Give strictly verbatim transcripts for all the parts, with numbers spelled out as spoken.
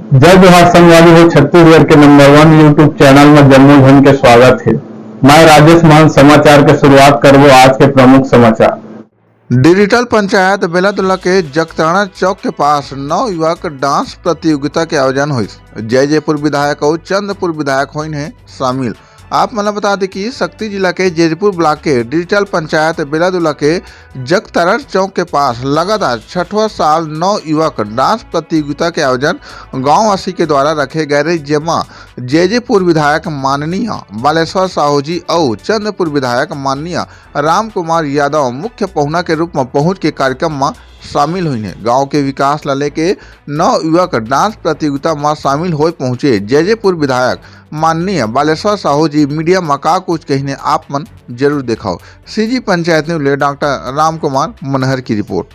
जय जोहार संगवारी हो, छत्तीसगढ़ के नंबर वन YouTube चैनल में जम्मो झन के स्वागत हे। मैं राजेश मान समाचार के शुरुआत करबो आज के प्रमुख समाचार। डिजिटल पंचायत बेलादुला के जगतारा चौक के पास नव युवक डांस प्रतियोगिता के आयोजन होइस। जय जयपुर विधायक अउ चंद्रपुर विधायक होइन हे शामिल। आप मन ल बता दें कि सक्ती जिला के जैजपुर ब्लॉक के डिजिटल पंचायत बेलादुला के जगतारा चौक के पास लगातार छठवां साल नव युवक डांस प्रतियोगिता के आयोजन गांववासी के द्वारा रखे गए रहे, जेमा जैजपुर विधायक माननीय बालेश्वर साहू जी अउ चंद्रपुर विधायक माननीय राम कुमार यादव मुख्य पहुना के रूप में पहुंच के कार्यक्रम में शामिल हुई हे। गांव के विकास ला लेके नव युवक डांस प्रतियोगिता में शामिल होए पहुंचे जैजपुर विधायक माननीय बालेश्वर साहू जी मीडिया म का कुछ कहिने, आप मन जरूर देखाओ। सीजी पंचायत न्यूज ले डॉक्टर राम कुमार मनहर की रिपोर्ट।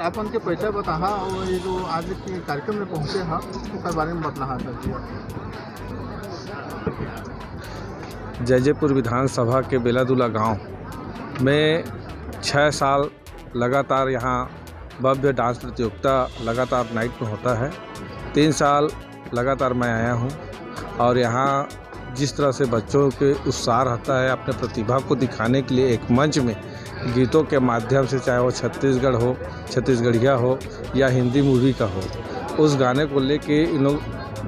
आप मन के परिचय बताहा और ये जो आज के कार्यक्रम में पहुंचे हा, ओकर बारे में बतलाहा सर जी। जैजेपुर विधानसभा के बेलादुला गांव में छः साल लगातार यहाँ भव्य डांस प्रतियोगिता लगातार नाइट में होता है। तीन साल लगातार मैं आया हूँ और यहाँ जिस तरह से बच्चों के उत्साह रहता है अपने प्रतिभा को दिखाने के लिए एक मंच में गीतों के माध्यम से, चाहे वो छत्तीसगढ़ हो, छत्तीसगढ़िया हो या हिंदी मूवी का हो, उस गाने को लेके इन लोग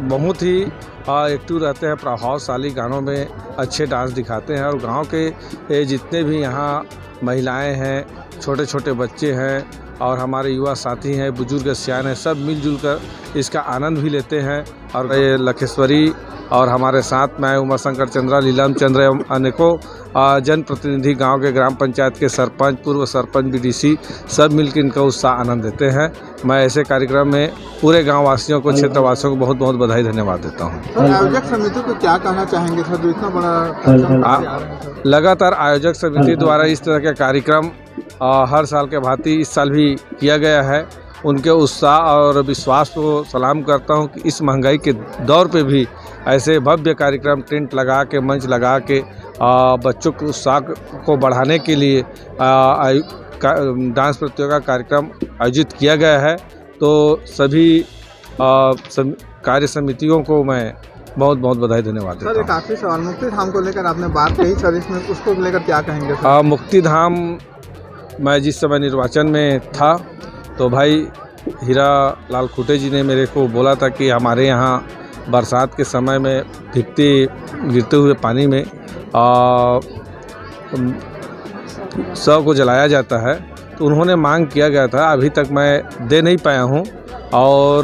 बहुत ही, आ, एक्टिव रहते हैं, प्रभावशाली गानों में अच्छे डांस दिखाते हैं। और गांव के, ए, जितने भी यहाँ महिलाएं हैं, छोटे-छोटे बच्चे हैं और हमारे युवा साथी हैं, बुजुर्ग सियान हैं, सब मिलजुल कर इसका आनंद भी लेते हैं। और ये लखेश्वरी और हमारे साथ में आए उमाशंकर चंद्रा, लीलाम चंद्र एवं अनेकों, आ, जनप्रतिनिधि, गांव के ग्राम पंचायत के सरपंच, पूर्व सरपंच, बीडीसी, सब मिलकर इनका उत्साह आनंद देते हैं। मैं ऐसे कार्यक्रम में पूरे गांव वासियों को, क्षेत्रवासियों को बहुत बहुत बधाई, धन्यवाद देता हूँ। सर, आयोजक समिति को क्या कहना चाहेंगे सर, जो इतना बड़ा कार्यक्रम आ, लगातार आयोजक समिति द्वारा इस तरह के कार्यक्रम, आ, हर साल के भांति इस साल भी किया गया है। उनके उत्साह और विश्वास को सलाम करता हूँ कि इस महंगाई के दौर पे भी ऐसे भव्य कार्यक्रम, टेंट लगा के, मंच लगा के, आ, बच्चों के उत्साह को बढ़ाने के लिए, आ, आयु-, का-, डांस प्रतियोगिता कार्यक्रम आयोजित किया गया है। तो सभी, आ, सम-, कार्य समितियों को मैं बहुत बहुत बधाई, धन्यवाद सर, देता एक हूँ। आखिरी सवाल, मुक्ति धाम को लेकर आपने बात कही सर, इसमें उसको लेकर क्या कहेंगे सर? आ, मुक्ति धाम, मैं जिस समय निर्वाचन में था तो भाई हीरा लाल खूंटे जी ने मेरे को बोला था कि हमारे यहाँ बरसात के समय में भीगते, गिरते हुए पानी में, आ, शव को जलाया जाता है, तो उन्होंने मांग किया गया था, अभी तक मैं दे नहीं पाया हूँ। और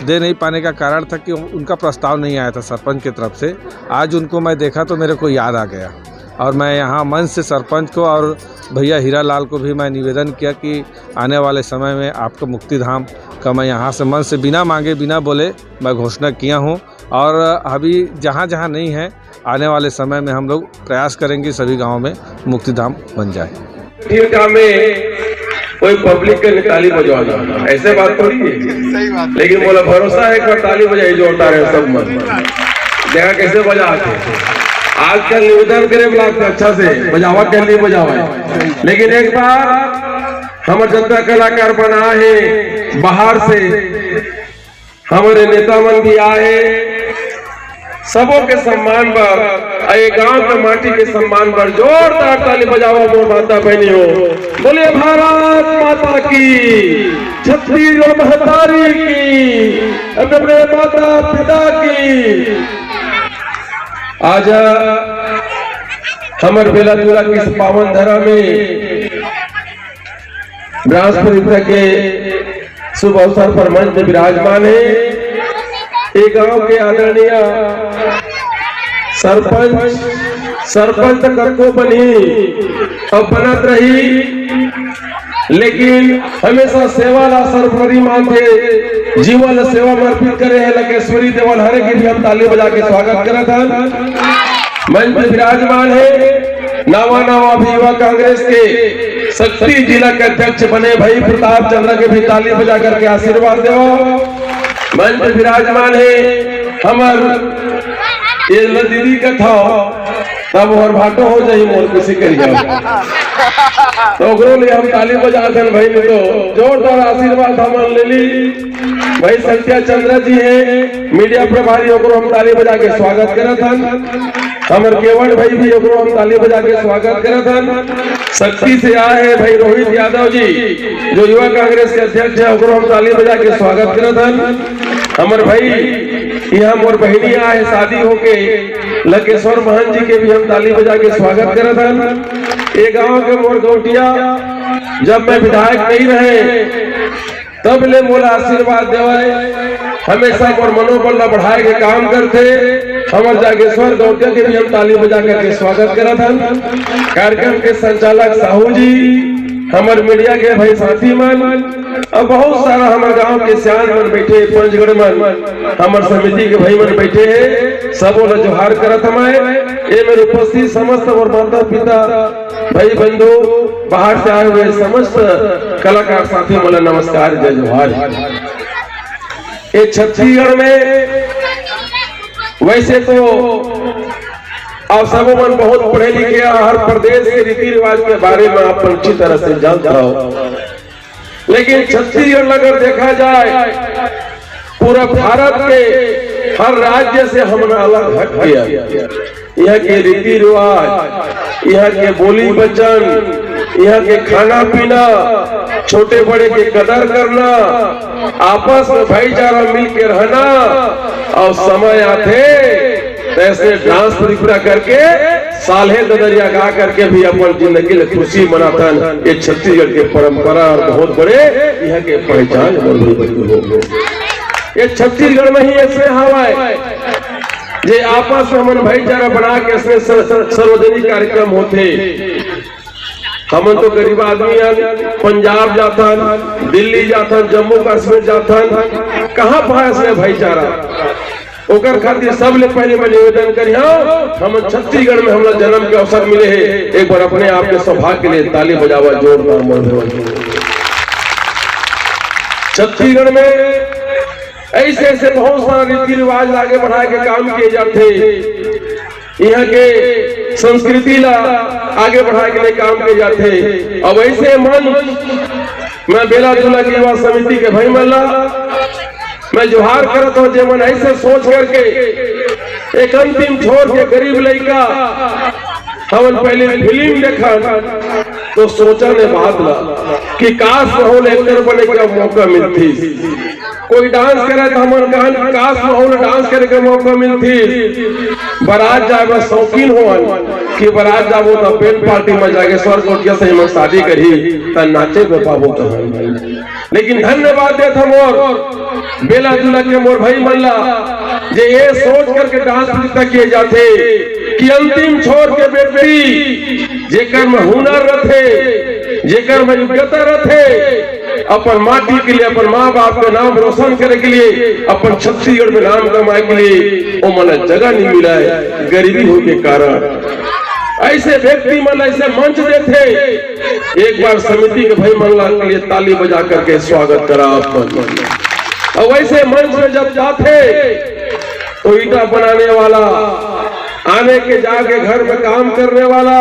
दे नहीं पाने का कारण था कि उनका प्रस्ताव नहीं आया था सरपंच की तरफ से। आज उनको मैं देखा तो मेरे को याद आ गया और मैं यहाँ मंच से सरपंच को और भैया हीरा लाल को भी मैं निवेदन किया कि आने वाले समय में आपका मुक्ति धाम का मैं यहाँ से मंच से बिना मांगे, बिना बोले मैं घोषणा किया हूँ। और अभी जहाँ जहाँ नहीं है, आने वाले समय में हम लोग प्रयास करेंगे सभी गाँव में मुक्ति धाम बन जाए। थिरका में कोई पब्लिक के ताली बजवाना, ऐसे बात थोड़ी है। सही बात। लेकिन मोला भरोसा है, एक बार ताली बजाई जोरदार है सब मन। देखा कैसे बजावत हे। आजकल निवेदन करे ला अच्छा से बजावा के नहीं बजावा, लेकिन एक बार हमर जतना कलाकार मन आए हे बाहर से, हमर नेता मन भी आए हे, सबो के सम्मान बर, अउ ये गांव के माटी के सम्मान बर जोरदार ताली बजावा मोर माता बहिनी हो। बोलिए भारत माता की, छत्तीसगढ़ महतारी की, अपने माता पिता की। आज हमर बेला दुला के इस पावन धरा में ब्रास पवित्र के शुभ अवसर पर मंच में विराजमान हे ये गांव के आदरणीय सरपंच। सरपंच तो कतको बनही अउ बनत रही, लेकिन हमेशा सेवा ला सर्वोपरि मानथे, जीवन ला सेवा में अर्पित करे हे लकेश्वरी देवल हरे के भी हम ताली बजा के स्वागत करत हन। मंच में विराजमान हे नवा नवा भी युवा कांग्रेस के सक्ती जिला के अध्यक्ष बने भाई प्रताप चंद्र के भी ताली बजा करके आशीर्वाद देवा। मंच में विराजमान हे हमर ये ल दीदी कथा, तब हर भाटो हो जाही मोर किसी करिया। तो ओकरो ले हम ताली बजात हन भाई, नहीं तो जोरदार आशीर्वाद हमन ले ली। भाई सत्या चंद्र जी हे मीडिया प्रभारी, ओकरो हम ताली बजा के स्वागत करत हन। हमर केवट भाई भी, ओकरो हम ताली बजा के स्वागत करत हन। सक्ती से आए हे भाई रोहित यादव जी, जो युवा कांग्रेस के अध्यक्ष हे, ओकरो हम ताली बजा के स्वागत करत हन। हमर भाई, इहाँ मोर बहिनी आए हे शादी होके, लकेश्वर महंत जी के भी हम ताली बजा के स्वागत करत हन। ये गांव के मोर गौटिया, जब मैं विधायक नहीं रहे, तब ले मोला आशीर्वाद देवय, हमेशा मोर मनोबल ला बढ़ाए के काम करथे। हमर जागेश्वर गौटिया के भी हम ताली बजा करके स्वागत करत हन। कार्यक्रम के संचालक साहू जी, हमर मीडिया के भाई साथी मन, अउ बहुत सारा हमर गांव के सियान मन बैठे, पंचगढ़ मन, हमर समिति के भाई मन बैठे हे, सबो ला जोहार करत हवय। ए मेर उपस्थित समस्त मोर माता पिता, भाई बंधु, बाहर से आए हुए समस्त कलाकार साथी मन ला नमस्कार, जय जोहार। ये छत्तीसगढ़ में वैसे तो आप सबो मन बहुत पढ़े लिखे, हर प्रदेश के रीति रिवाज के बारे में आप अच्छी तरह से जानता हो, लेकिन छत्तीसगढ़ अगर देखा जाए, पूरा भारत के हर राज्य से हमन अलग हट गया। यहाँ के रीति रिवाज, यहाँ के बोली वचन, यहाँ के खाना पीना, छोटे बड़े के कदर करना, आपस में भाईचारा मिल के रहना, अउ समय आथे तो ऐसे डांस त्रिपुरा करके साल्हे ददरिया गा करके भी अपन जिंदगी ले खुशी मनाथन। ये छत्तीसगढ़ के परंपरा अउ बहुत बड़े यहाँ के पहचान। ये छत्तीसगढ़ में ही ऐसे हवय जे आपस में हमन भाईचारा बना के ऐसे स-, स-, सार्वजनिक कार्यक्रम होथे। हमन तो गरीब आदमी हन, पंजाब जाथन, दिल्ली जाथन, जम्मू कश्मीर जाथन, कहाँ पास हे भाईचारा? ओकर खातिर सबले पहले मैं निवेदन करिहौं, हमन छत्तीसगढ़ में हमला जन्म के अवसर मिले हे, एक बार अपने आप के सौभाग्य के लिए ताली बजावा जोरदार, मजबूत। छत्तीसगढ़ में ऐसे ऐसे बहुत सारा रीति रिवाज आगे बढ़ाए के काम किए जाते, यहाँ के संस्कृति ला आगे बढ़ाए के लिए काम किए जाते। अब ऐसे मन मैं बेला दुला की युवा समिति के भाई मन ला मैं जोहार करत हौं, जे मन ऐसे सोच करके एक अंतिम छोर के गरीब लइका हमन पहले फिल्म देखन तो सोचन ए बात ला कि काश मोला एक्टर बने के मौका मिलतिस। कोई डांस करे तो हमन कहन काश मोला डांस करे के मौका मिलतिस। बारात जाए बर शौकीन होवन कि बारात जाबो तो बैंड पार्टी में जाके स्वर्ग कोटिया से हमन शादी करही त नाचे में पाबो कहन। लेकिन धन्यवाद देत हौं मोर बेला दुला के मोर भाई मन ला, जे ये सोच करके डांस प्रतियोगिता किए जाथे कि अंतिम छोर के व्यक्ति जेकर में हुनर रथे, जेकर में योग्यता रथे, अपन माटी के लिए, अपन माँ बाप के नाम रोशन करे के लिए, अपन छत्तीसगढ़ में नाम कमाए के लिए ओमन ला जगह नहीं मिला हे गरीबी होए के कारण। ऐसे व्यक्ति मन ऐसे मंच देथे, एक बार समिति के भाई मन ला के लिए ताली बजा करके स्वागत करा आप मन। और वैसे मंच में जब जाथे तो ईंटा बनाने वाला, आने के जाके घर में काम करने वाला,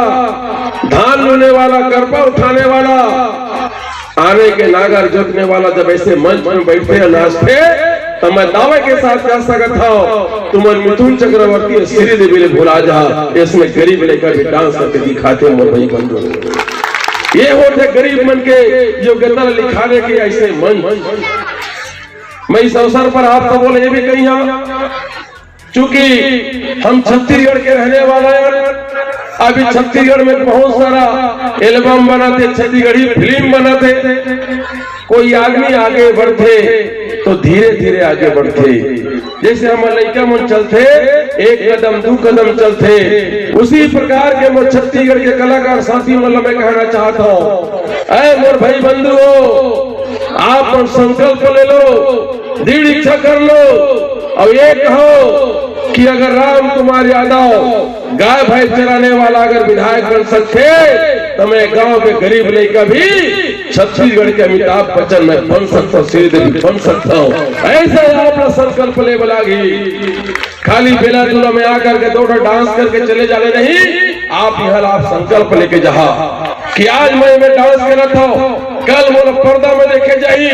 धान लूने वाला, करपा उठाने वाला, आने के नागर जोतने वाला जब ऐसे मंच में बैठथे अउ नाचथे, तो मैं दावे के साथ कह सकत हूँ, तुमन मिथुन चक्रवर्ती अउ श्रीदेवी ले भुला जा, इसमें गरीब लइका भी डांस करके दिखाथे मोर भाई बंधु। ये होथे गरीब मन के योग्यता दिखाने के ऐसे मंच। मैं इस अवसर पर आप सबो ले ये भी कही हूँ, चूंकि हम छत्तीसगढ़ के रहने वाला हैं, अभी छत्तीसगढ़ में बहुत सारा एल्बम बनाथे, छत्तीसगढ़ी फिल्म बनाथे। कोई आदमी आगे बढ़थे तो धीरे धीरे आगे बढ़थे। जैसे हमर लइका मन चलथे, एक कदम दू कदम चलथे, उसी प्रकार के मोर छत्तीसगढ़ के कलाकार साथी मन ला मैं कहना चाहत हूँ, ऐ मोर भाई बंधु हो, आप मन संकल्प ले लो, दृढ़ इच्छा कर लो अउ ये कहो कि अगर राम कुमार यादव गाय भैंस चराने वाला अगर विधायक बन सकथे, तो मैं गांव के गरीब लइका भी छत्तीसगढ़ के अमिताभ बच्चन मैं बन सकता हूँ, श्रीदेवी बन सकता हूँ। ऐसे आप ला संकल्प ले लागही। खाली बेला दुला में आकर के दो ठो डांस करके चले जाने नहीं, आप यहाँ ला आप संकल्प लेके जहा कि आज मैं में डांस करत हूँ, कल मोला पर्दा में देखे जाही।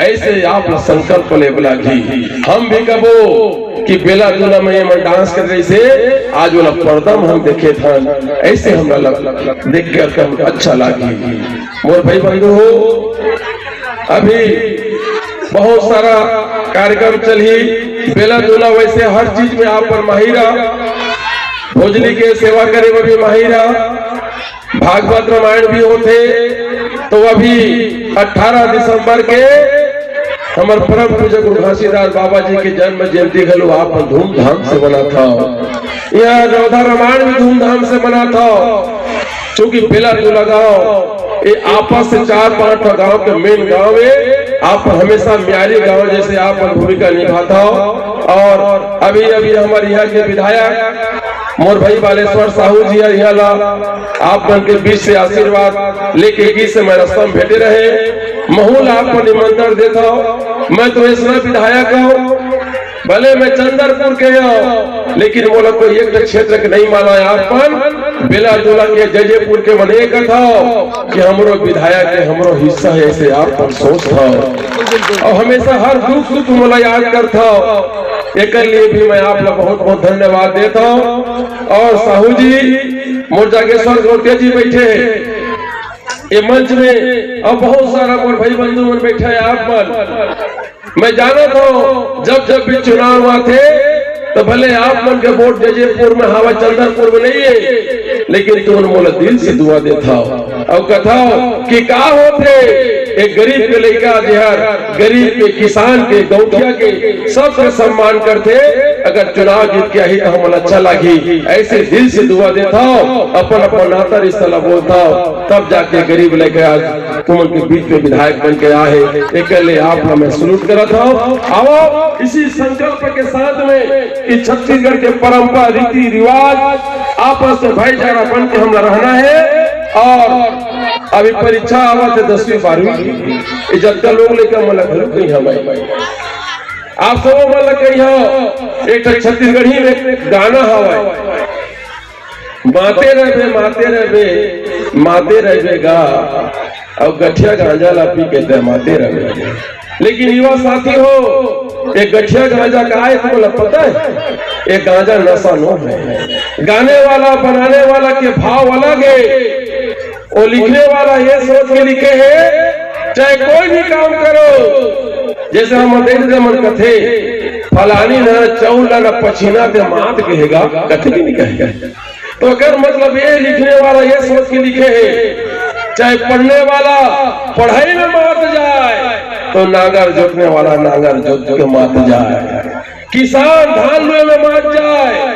ऐसे आप ला संकल्प ले लागही। हम भी कबो कि बेला दुला में ये मन डांस कर रही से, आज वाला पर्दा में हम देखे थन, ऐसे हमरा लग, देख के हम अच्छा लागी। मोर भाई बंधु हो, अभी बहुत सारा कार्यक्रम चलही। बेला दुला वैसे हर चीज में आप मन माहिर हा। भोजली के सेवा करे में भी माहिर हा। भागवत रामायण भी होथे। तो अभी अठारह दिसंबर के हमर परम पूज्य गुरु घासीदास बाबा जी के जन्म जयंती घलो आप मन धूमधाम से मनात हव। यहाँ राधा रामायण भी धूमधाम से मनात हव। चूंकि बेला दुला गांव ये आपस से चार पांच ठो गांव के मेन गांव हे। आप हमेशा म्यारी गांव जैसे आप मन भूमिका निभात हव। और अभी अभी हमर यहाँ के विधायक मोर भाई बालेश्वर साहू जी ह इहाँ ला आप मन के बीच से आशीर्वाद लेके गिस हे। मैं रस्ता में भेटे रहे, महू ला आप मन निमंत्रण देत हव। मैं तो ऐसना विधायक हूँ, भले मैं चंदरपुर के हूँ, लेकिन मोला कोई एक क्षेत्र के नहीं माना है। आप मन बेला दुला के जयपुर के मन ये कहत हव कि हमरो विधायक हे, हमरो हिस्सा हे, ऐसे आप मन सोचत हव। अउ हमेशा हर दुख सुख मोला याद करत हव। एकर लिए भी मैं आप ला बहुत बहुत धन्यवाद देत हव। अउ साहू जी, मोर जागेश्वर गौटिया जी बैठे हे ये मंच में, अउ बहुत सारा मोर भाई बंधु मन बैठे हे। आप मन, मैं जानत हव, जब जब भी चुनाव आथे, तो भले आप मन के वोट जयपुर में हवय, चंदरपुर में नहीं हे, लेकिन तुमन मोला दिल से दुआ देत हव। अउ कहत हव कि का होथे, एक गरीब के लइका जेहर गरीब के, किसान के, गौंटिया के, सबके सम्मान करथे। अगर चुनाव जीत के आही, तो हमन अच्छा लागही। ऐसे दिल से दुआ देत हव, अपन अपन नाता रिश्ता ला बोलत हव, तब जाके गरीब लइका आज तुमन के बीच में विधायक बन के आहे। एकर ले आप ला मैं सल्यूट करत हव। आवव, इसी संकल्प के साथ में कि छत्तीसगढ़ के परंपरा, रीति रिवाज, आपस में भाईचारा बन के हमला रहना हे। अउ अभी परीक्षा आवत हे दसवीं बारहवीं की, ये जतका लोग लइका मन ला घलो कही हवय, आप सबो मन ला कही हव, एक ठो छत्तीसगढ़ी में गाना हवय, माते रहिबे, माते रहिबे, माते रहिबे गा, अउ गठिया गांजा ला पी के तैं माते रहिबे। लेकिन युवा साथी हो, ये गठिया गांजा का हे, तुमला पता हे? ये गांजा नशा नो हे। गाने वाला, बनाने वाला के भाव अलग हे। वो लिखने वाला ये सोच के लिखे हे, चाहे कोई भी काम करो, जैसे हम देख दे मन कथे, फलानी ना चौल ना पछीना ते मात कहेगा, कथे भी नहीं कहेगा। तो अगर मतलब ये लिखने वाला ये सोच के लिखे हे, चाहे पढ़ने वाला पढ़ाई में मात जाए, तो नांगर जोतने वाला नांगर जोत के मात जाए, किसान धान लुए में मात जाए,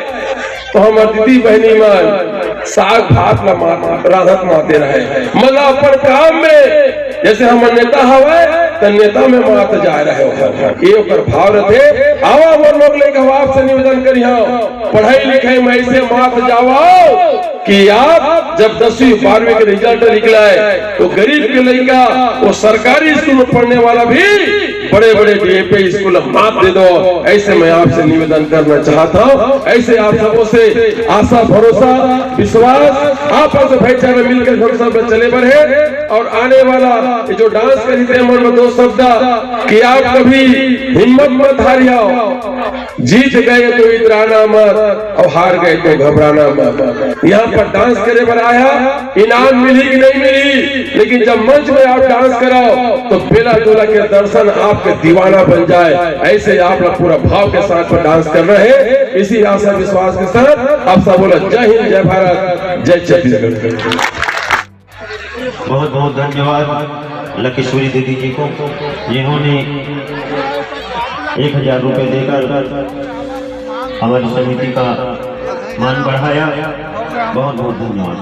तो हमर दीदी बहनी मन साग भात ला मात, रांधत माते रहे। मतलब अपन काम में जैसे हमर नेता हवय, त नेता में मात जाए रहे ओकर। ये ओकर भाव रथे। आवा मोर लोग लइका, आपसे निवेदन करिहौं, पढ़ाई लिखाई में ऐसे मात जावव, कि आप जब दसवीं बारहवीं के रिजल्ट निकला है, तो गरीब के लइका, वो सरकारी स्कूल में पढ़ने वाला भी बड़े बड़े डीएपी स्कूल में मात दे दो। ऐसे मैं आपसे निवेदन करना चाहता हूँ। ऐसे आप सबों से आशा, भरोसा, विश्वास, आपस में भाईचारा मिलकर हम सब चले बढ़े। और आने वाला ये जो डांस करी थे मन में दो शब्द, कि आप कभी हिम्मत मत हारियाओ। जीत गए तो इतराना मत और हार गए तो घबराना मत। यहाँ पर डांस करे बर आया, इनाम मिली कि नहीं मिली, लेकिन जब मंच में आप डांस कराओ तो बेला दुला के दर्शन आपके दीवाना बन जाए। ऐसे आप लोग पूरा भाव के साथ पर डांस कर रहे हैं। इसी आशा विश्वास के साथ आप सब बोलो, जय हिंद, जय भारत, जय छत्तीसगढ़। बहुत बहुत धन्यवाद लकेश्वरी दीदी जी को, जिन्होंने एक हजार रुपये देकर हमारी समिति का मान बढ़ाया। बहुत बहुत धन्यवाद।